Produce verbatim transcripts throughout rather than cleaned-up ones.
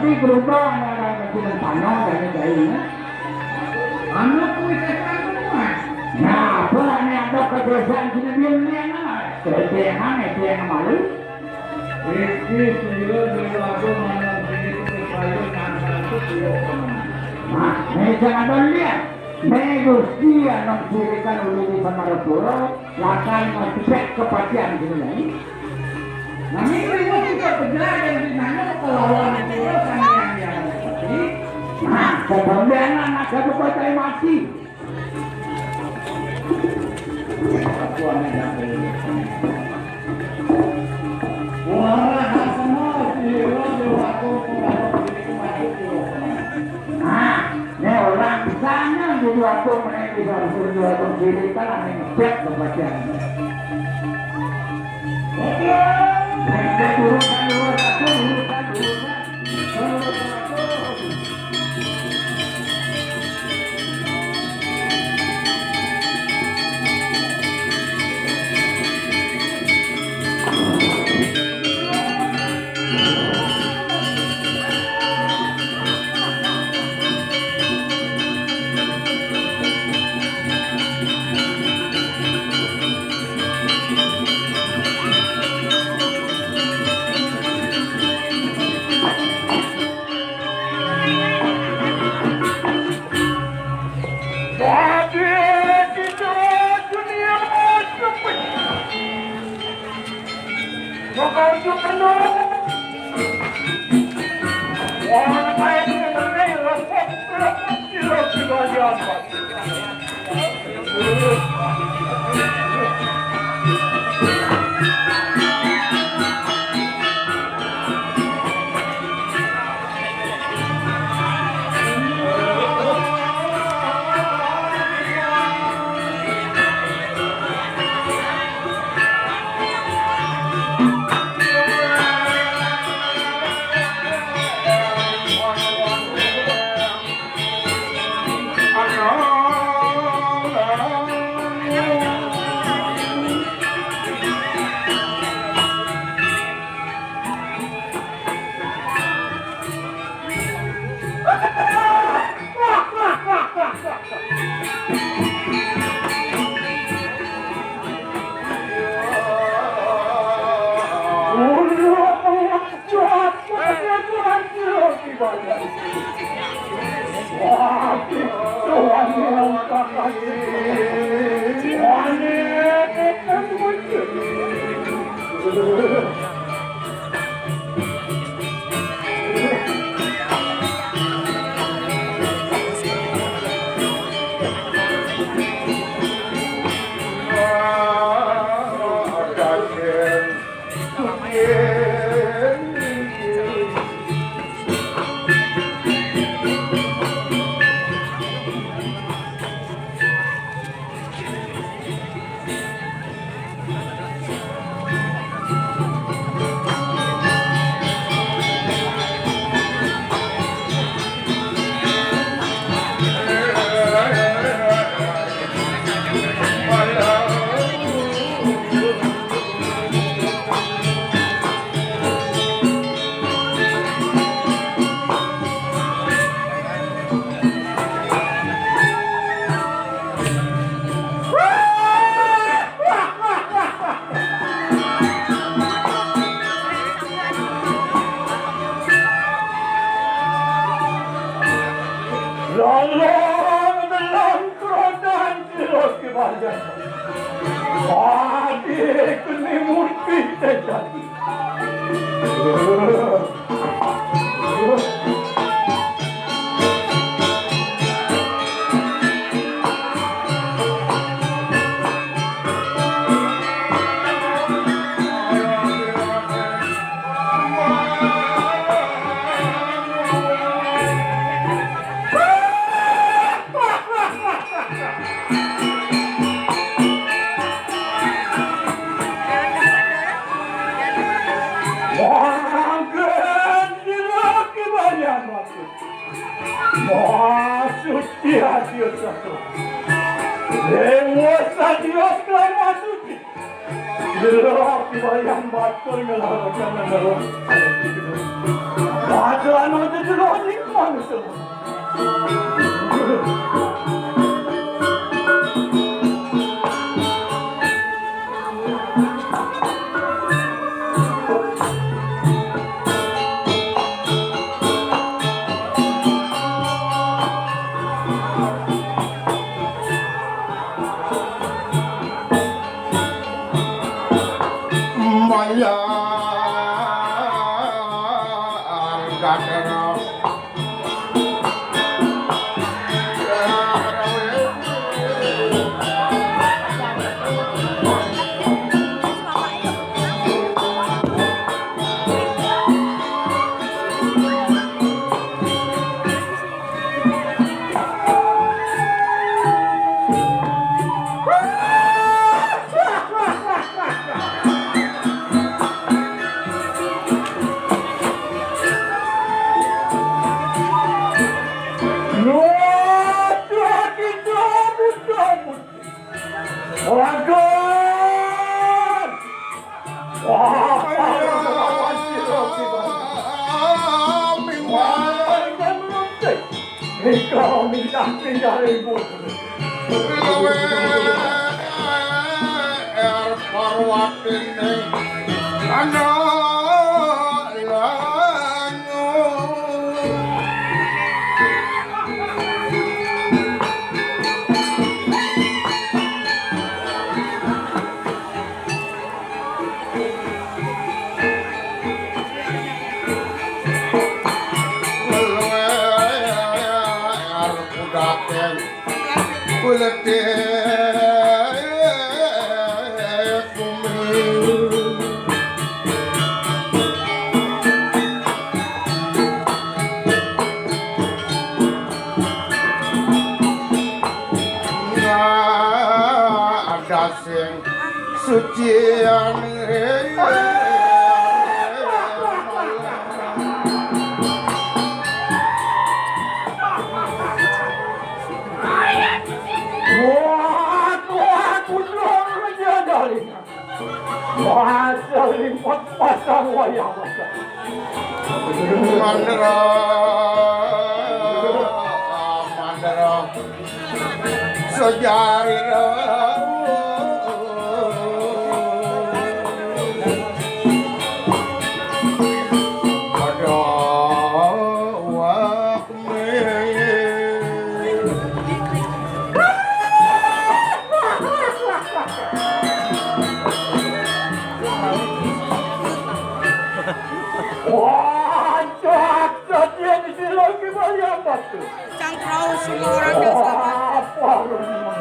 Berubah anak-anak kecil tanah dari kayu. Anu kuwi sekarang semua. Nah, apa nih ada kebiasaan sini biar lihat anak. Kerjaan itu yang malu. Iki sira dewa aku manang sini kuwi kayu nang satu kilo. Nah, ini jangan dulu lihat. Ini Gusti yang sirikan ulu di Samarapura, lakar ngecek kepastian sini. Nah, ini ribut juga benar yang dinanya kelawan itu kan yang yang seperti. Nah, kemudian anak satu kota mati. Nah, ini orang sana di dua puluh menit di dua puluh dua puluh diri kan ada ngecek kepastian. Oke. Urusan, urusan, urusan, urusan. Lolong dalam kerodan Terus kebahagiaan. Padi keni murti terjadi. Mangkin sira kebahagiaan waktu. Maksud dia dia satu. Dewa sadia kelawan suci. Jero, kibayang batur ngelalakan nang. Batur anu jero ning manusia. Maya Argatera. Waduh, kita butuh, butuh. Waduh. Wah, Nika minta pindah ribut. Luwe er Parwatine ana langu. Kudaken kuletik bumi. Nah, ada sing sucian. Wah, wah, kudu menyadari. Wah, selimut pasang wayah pasang. Mandra, mandra. Sejarah. Pada waktu Wah, cak, cak, dia di sini lagi banyak batu. Cangkrau semua orang dah sama. Apa lu memang?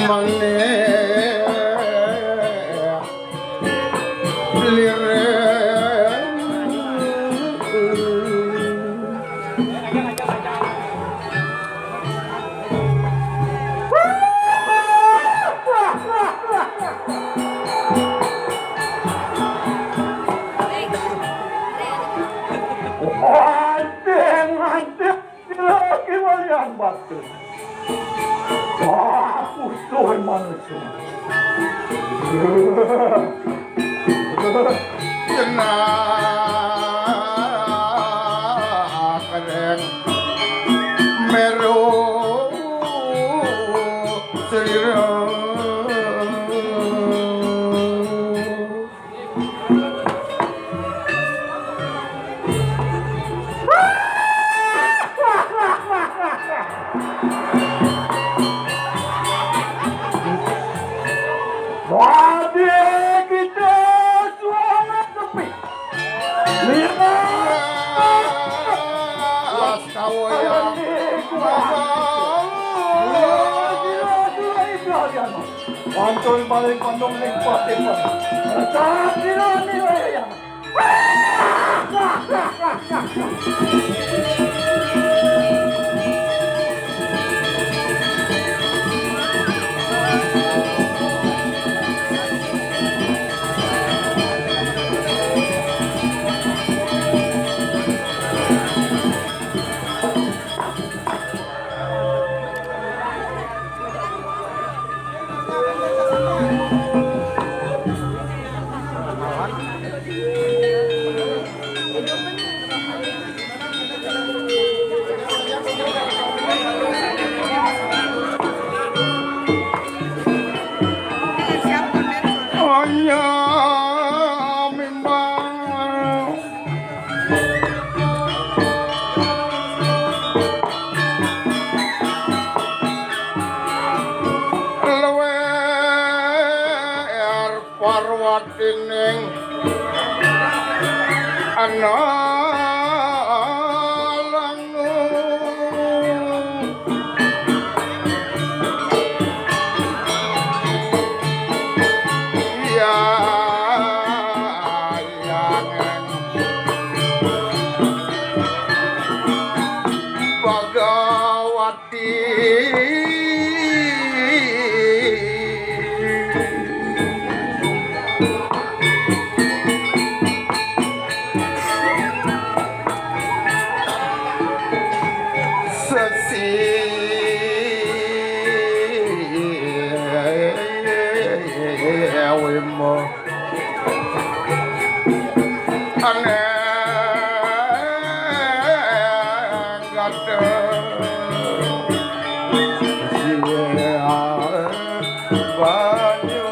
Maneh lireng. Anjing, anjing. Lagi walian batu. Wah, utuh manusia. Cenah kereng meru selireng. Wadi kita suara sepi. Lima. Astawa ya. Gila, gila, gila, gila. Pantun paling pantun ning pating. Cak, gila, gila, ya. Hanya mimbang luwer parwatining ana langu. Ya, yang Bhagawati. Sesi wimo aneng gadeng siwe banyu.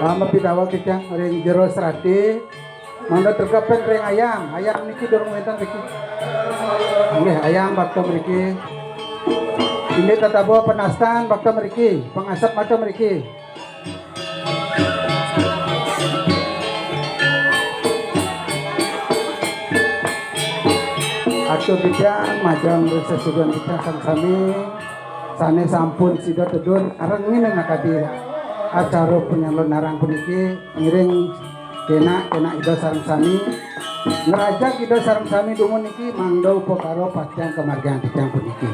Mama pidawa kita ring jero serati. Mangda terkepen ring ayam, ayam niki durung wénten niki. Nggih, ayam bakta mriki. Inggih tetabuh penastan bakta mriki, pengasep bakta mriki. Atur titiang majeng ring sesuhunan titiang sareng sami sané sampun sida tedun areng ngiring akadi acara panyalonarang puniki ngiring Kénak-kénak Ida sareng sami, ngrajak Ida sareng sami dumun niki mangda upakara pacang kamargiang titiang puniki.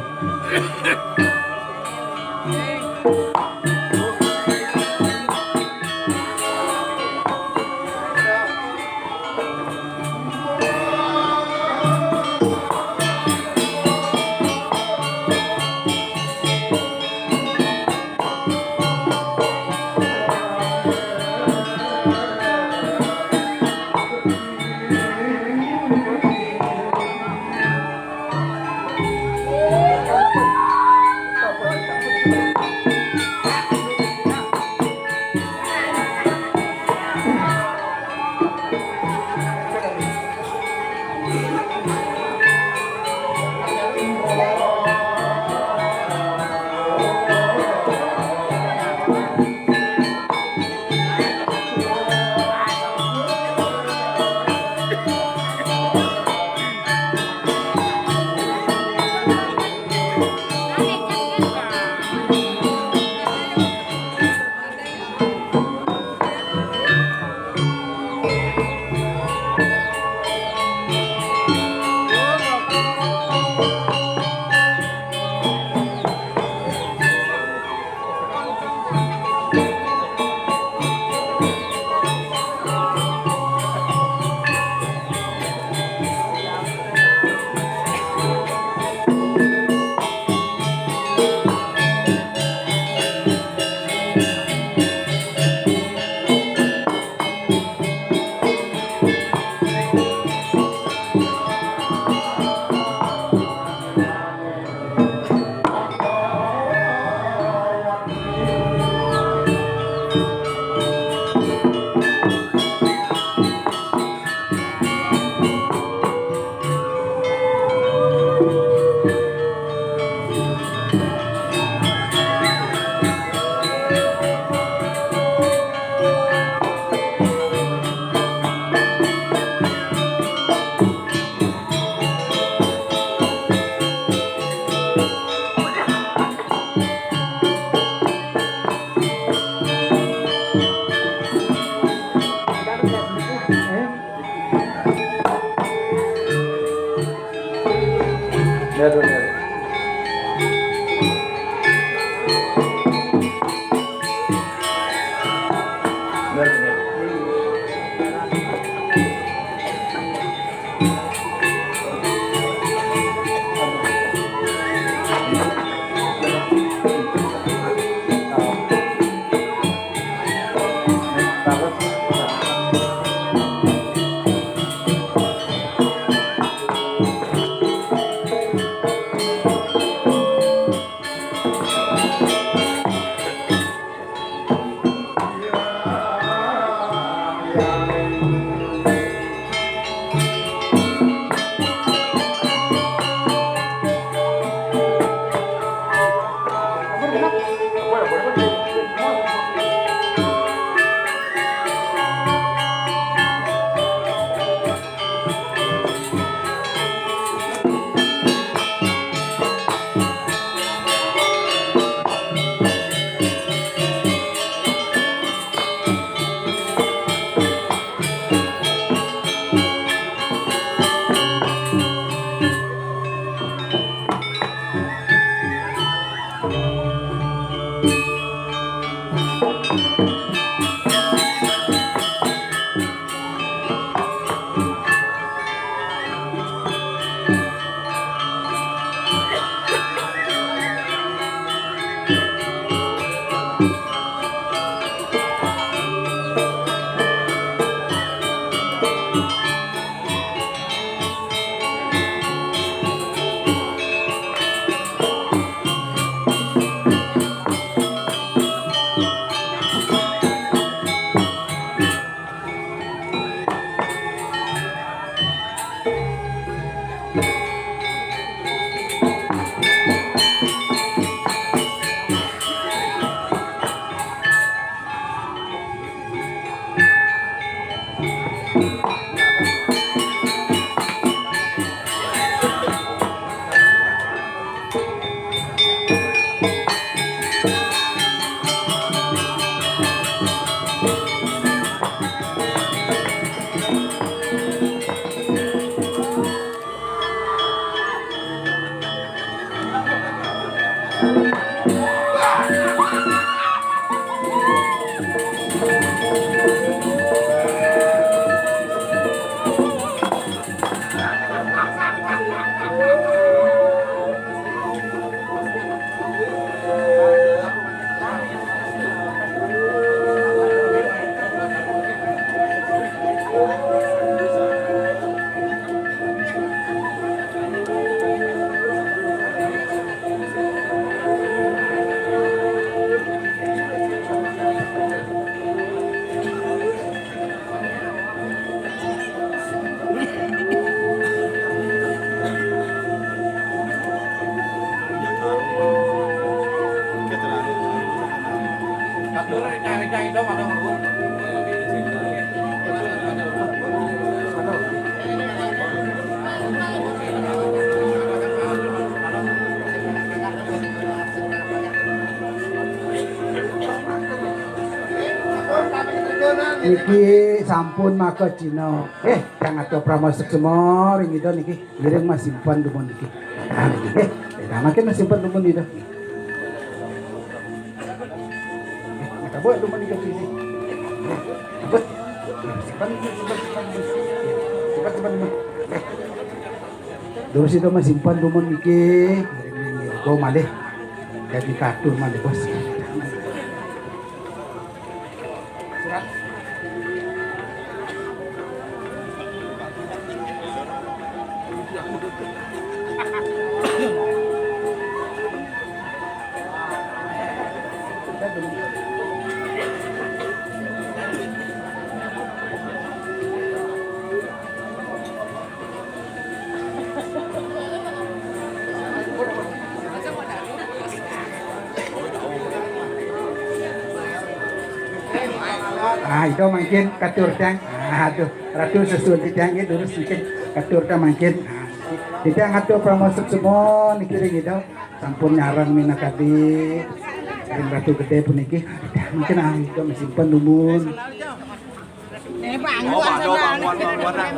Niki sampun maka Cina. Eh, kang atur pramosuk semua ring ida niki. Ngiring Mas Simpan dumun niki. Nah, niki. Eh, nah, makin Mas Simpan dumun ida. Nah, kabut dumun niki sini. Kabut. Simpan, simpan, simpan, simpan. Simpan, simpan, simpan. Terus itu Mas Simpan dumun niki. Ngiring, ngiring, ngiring. Go malih. Jadi katur malih, Bos. Ah, itu mangkin katur tiang. Ah, aduh, Ratu sesuai tiang itu terus mangkin katur tiang mangkin. Ah, tiang atur pramosuk semua niki ring ida. Sampun nyareng minakadi ring Ratu Gede puniki. Mangkin ah, itu Mas Simpan dumun. Ini Bang, oh, Bang, Bang, Bang, Bang, Bang.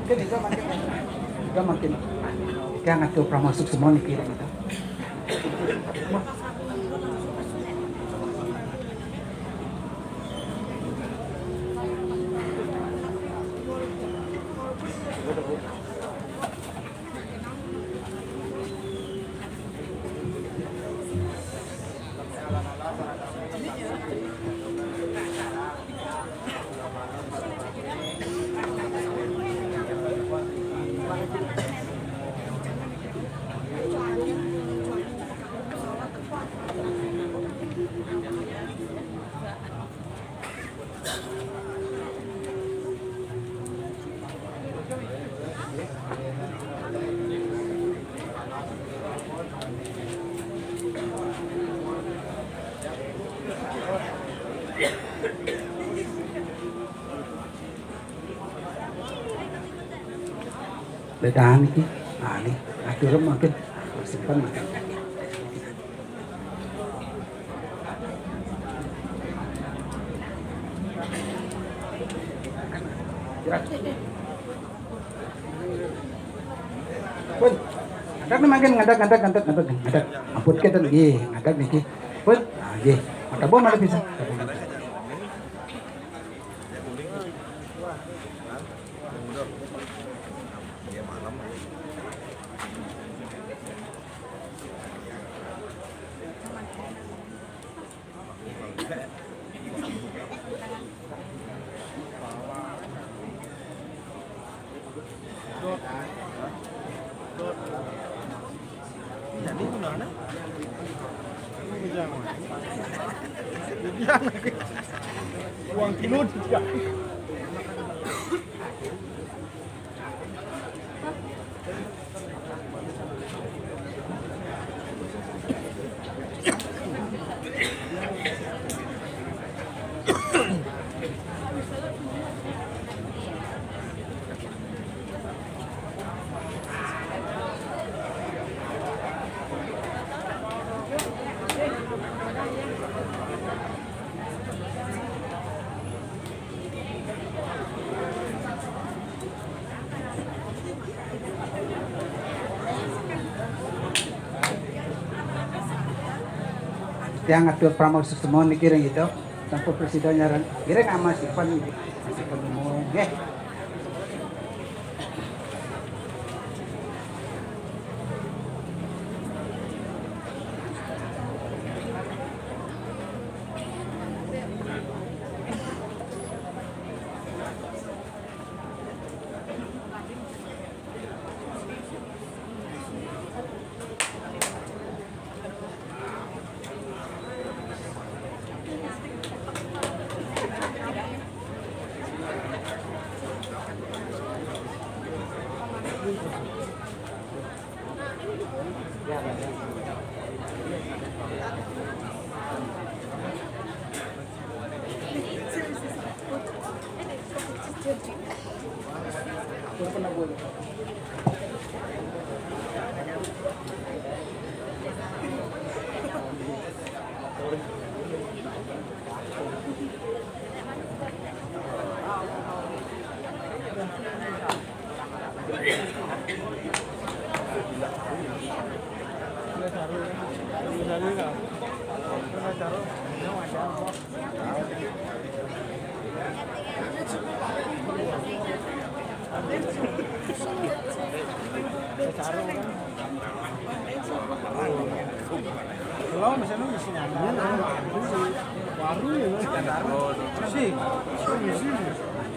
Mungkin itu makin, itu makin. Yang ngatur pramosuk semua niki ring ida. Bedahan iki. Ah, ini. Atur makin. Simpan makin. Pun. Ngadag nih makin, ngadag, ngadag, ngadag, ngadag, ngadag. Ampun kita lagi, ngadag niki. Pun. Ah, nggih. Mata buah malah bisa. Jadi gimana? Uang tidur juga. Tiang atur pramod suksma niki ring Ida. Sampun prasida nyareng. Ngiring Mas Ipan niki. Mas Ipan umum. Nggih.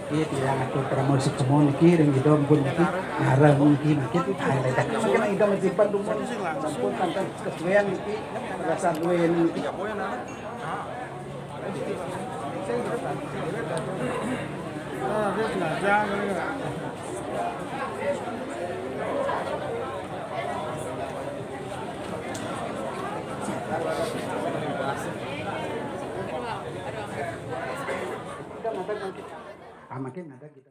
Iya, tiang atur pramod suksma niki ring Ida pun niki. Ngarang niki niki. Mungkin Ida ngejipan dumun. Sampun kanten kesuwen niki. Rasa duwe niki. Ah, makin ada gitu.